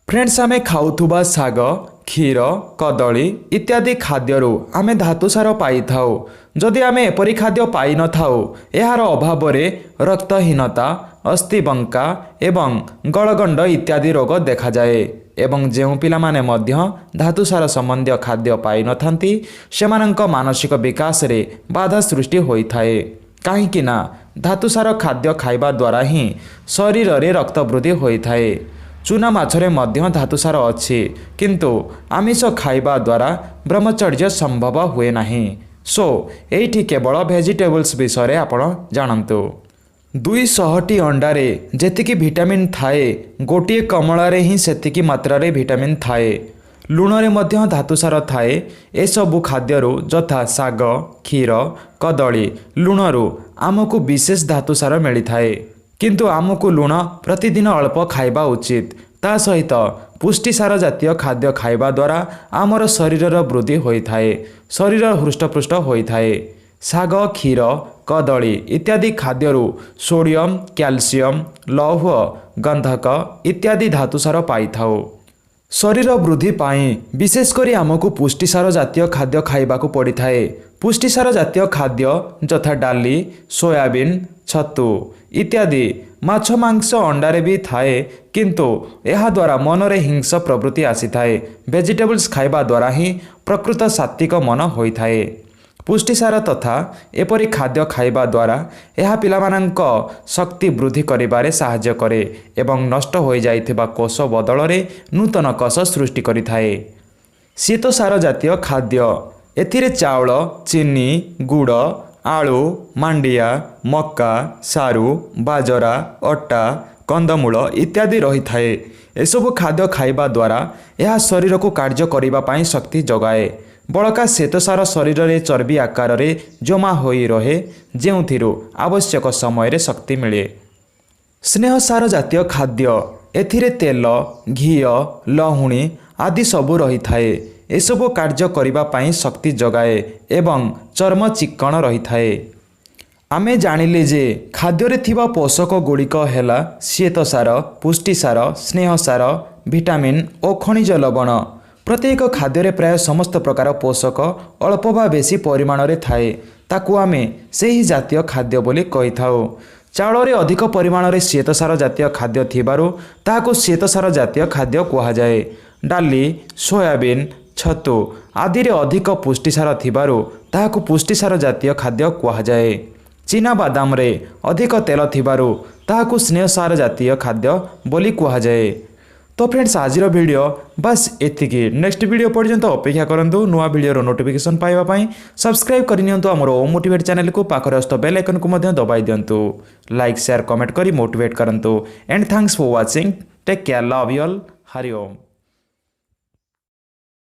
Friends, ଆମେ ଖାଉଥିବା ଶାଗ, କ୍ଷୀର, କଦଳୀ ଇତ୍ୟାଦି ଖାଦ୍ୟରୁ ଆମେ ଧାତୁସାର ପାଇଥାଉ। ଯଦି ଆମେ ଏପରି ଖାଦ୍ୟ ପାଇନଥାଉ, ଏହାର ଅଭାବରେ ରକ୍ତହୀନତା, ଅସ୍ଥିବଙ୍କା ଏବଂ ଗଳଗଣ୍ଡ ଇତ୍ୟାଦି ରୋଗ ଦେଖାଯାଏ। ଏବଂ ଯେଉଁ ପିଲାମାନେ ମଧ୍ୟ ଧାତୁସାର ସମ୍ବନ୍ଧୀୟ ଖାଦ୍ୟ ପାଇନଥାନ୍ତି, ସେମାନଙ୍କ ମାନସିକ ବିକାଶରେ ବାଧା ସୃଷ୍ଟି ହୋଇଥାଏ, କାହିଁକି ନା ଧାତୁସାର ଖାଦ୍ୟ ଖାଇବା ଦ୍ୱାରା ହିଁ ଶରୀରରେ ରକ୍ତ ବୃଦ୍ଧି ହୋଇଥାଏ। ଚୁନା ମାଛରେ ମଧ୍ୟ ଧାତୁସାର ଅଛି, କିନ୍ତୁ ଆମିଷ ଖାଇବା ଦ୍ୱାରା ବ୍ରହ୍ମଚର୍ଯ୍ୟ ସମ୍ଭବ ହୁଏ ନାହିଁ। ସୋ ଏଇଠି କେବଳ ଭେଜିଟେବଲ୍ସ ବିଷୟରେ ଆପଣ ଜାଣନ୍ତୁ। 200ଟି ଅଣ୍ଡାରେ ଯେତିକି ଭିଟାମିନ୍ ଥାଏ, ଗୋଟିଏ କମଳାରେ ହିଁ ସେତିକି ମାତ୍ରାରେ ଭିଟାମିନ୍ ଥାଏ। ଲୁଣରେ ମଧ୍ୟ ଧାତୁସାର ଥାଏ। ଏସବୁ ଖାଦ୍ୟରୁ ଯଥା ଶାଗ, କ୍ଷୀର, କଦଳୀ, ଲୁଣରୁ ଆମକୁ ବିଶେଷ ଧାତୁସାର ମିଳିଥାଏ। କିନ୍ତୁ ଆମକୁ ଲୁଣ ପ୍ରତିଦିନ ଅଳ୍ପ ଖାଇବା ଉଚିତ। ତା ସହିତ ପୁଷ୍ଟିସାର ଜାତୀୟ ଖାଦ୍ୟ ଖାଇବା ଦ୍ୱାରା ଆମର ଶରୀରର ବୃଦ୍ଧି ହୋଇଥାଏ, ଶରୀର ହୃଷ୍ଟପୃଷ୍ଟ ହୋଇଥାଏ। ଶାଗ, କ୍ଷୀର, କଦଳୀ ଇତ୍ୟାଦି ଖାଦ୍ୟରୁ ସୋଡ଼ିୟମ, କ୍ୟାଲସିୟମ, ଲୌହ, ଗନ୍ଧକ ଇତ୍ୟାଦି ଧାତୁସାର ପାଇଥାଉ। ଶରୀର ବୃଦ୍ଧି ପାଇଁ ବିଶେଷ କରି ଆମକୁ ପୁଷ୍ଟିସାର ଜାତୀୟ ଖାଦ୍ୟ ଖାଇବାକୁ ପଡ଼ିଥାଏ। ପୁଷ୍ଟିସାର ଜାତୀୟ ଖାଦ୍ୟ ଯଥା ଡାଲି, ସୋୟାବିନ୍, ଛତୁ ଇତ୍ୟାଦି। ମାଛ, ମାଂସ, ଅଣ୍ଡାରେ ବି ଥାଏ, କିନ୍ତୁ ଏହାଦ୍ୱାରା ମନରେ ହିଂସ ପ୍ରବୃତ୍ତି ଆସିଥାଏ। ଭେଜିଟେବଲ୍ସ ଖାଇବା ଦ୍ୱାରା ହିଁ ପ୍ରକୃତ ସାତ୍ତ୍ୱିକ ମନ ହୋଇଥାଏ। ପୁଷ୍ଟିସାର ତଥା ଏପରି ଖାଦ୍ୟ ଖାଇବା ଦ୍ୱାରା ଏହା ପିଲାମାନଙ୍କ ଶକ୍ତି ବୃଦ୍ଧି କରିବାରେ ସାହାଯ୍ୟ କରେ ଏବଂ ନଷ୍ଟ ହୋଇଯାଇଥିବା କୋଷ ବଦଳରେ ନୂତନ କୋଷ ସୃଷ୍ଟି କରିଥାଏ। ଶ୍ୱେତସାର ଜାତୀୟ ଖାଦ୍ୟ, ଏଥିରେ ଚାଉଳ, ଚିନି, ଗୁଡ଼, ଆଳୁ, ମାଣ୍ଡିଆ, ମକା, ସାରୁ, ବାଜରା, ଅଟା, କନ୍ଦମୂଳ ଇତ୍ୟାଦି ରହିଥାଏ। ଏସବୁ ଖାଦ୍ୟ ଖାଇବା ଦ୍ୱାରା ଏହା ଶରୀରକୁ କାର୍ଯ୍ୟ କରିବା ପାଇଁ ଶକ୍ତି ଯୋଗାଏ। ବଳକା ଶ୍ୱେତସାର ଶରୀରରେ ଚର୍ବି ଆକାରରେ ଜମା ହୋଇ ରହେ, ଯେଉଁଥିରୁ ଆବଶ୍ୟକ ସମୟରେ ଶକ୍ତି ମିଳେ। ସ୍ନେହସାର ଜାତୀୟ ଖାଦ୍ୟ, ଏଥିରେ ତେଲ, ଘିଅ, ଲହୁଣୀ ଆଦି ସବୁ ରହିଥାଏ। ଏସବୁ କାର୍ଯ୍ୟ କରିବା ପାଇଁ ଶକ୍ତି ଯୋଗାଏ ଏବଂ ଚର୍ମ ଚିକ୍କଣ ରହିଥାଏ। ଆମେ ଜାଣିଲେ ଯେ ଖାଦ୍ୟରେ ଥିବା ପୋଷକ ଗୁଡ଼ିକ ହେଲା ଶ୍ୱେତସାର, ପୁଷ୍ଟିସାର, ସ୍ନେହସାର, ଭିଟାମିନ୍ ଓ ଖଣିଜ ଲବଣ। ପ୍ରତ୍ୟେକ ଖାଦ୍ୟରେ ପ୍ରାୟ ସମସ୍ତ ପ୍ରକାର ପୋଷକ ଅଳ୍ପ ବା ବେଶୀ ପରିମାଣରେ ଥାଏ। ତାକୁ ଆମେ ସେହି ଜାତୀୟ ଖାଦ୍ୟ ବୋଲି କହିଥାଉ। ଚାଉଳରେ ଅଧିକ ପରିମାଣରେ ଶ୍ୱେତସାର ଜାତୀୟ ଖାଦ୍ୟ ଥିବାରୁ ତାହାକୁ ଶ୍ୱେତସାର ଜାତୀୟ ଖାଦ୍ୟ କୁହାଯାଏ। ଡାଲି, ସୋୟାବିନ୍, ଛତୁ ଆଦିରେ ଅଧିକ ପୁଷ୍ଟିସାର ଥିବାରୁ ତାହାକୁ ପୁଷ୍ଟିସାର ଜାତୀୟ ଖାଦ୍ୟ କୁହାଯାଏ। ଚିନାବାଦାମରେ ଅଧିକ ତେଲ ଥିବାରୁ ତାହାକୁ ସ୍ନେହସାର ଜାତୀୟ ଖାଦ୍ୟ ବୋଲି କୁହାଯାଏ। ତ ଫ୍ରେଣ୍ଡସ୍, ଆଜିର ଭିଡ଼ିଓ ବାସ୍ ଏତିକି। ନେକ୍ସଟ ଭିଡ଼ିଓ ପର୍ଯ୍ୟନ୍ତ ଅପେକ୍ଷା କରନ୍ତୁ। ନୂଆ ଭିଡ଼ିଓର ନୋଟିଫିକେସନ୍ ପାଇବା ପାଇଁ ସବସ୍କ୍ରାଇବ୍ କରିନିଅନ୍ତୁ ଆମର ଓମ୍ ମୋଟିଭେଟ୍ ଚ୍ୟାନେଲକୁ। ପାଖରେ ଆସୁଥିବା ବେଲ୍ ଆଇକନ୍କୁ ମଧ୍ୟ ଦବାଇ ଦିଅନ୍ତୁ। ଲାଇକ୍, ସେୟାର, କମେଣ୍ଟ କରି ମୋଟିଭେଟ୍ କରନ୍ତୁ। And thanks for watching. Take care. Love you all. Hari Om.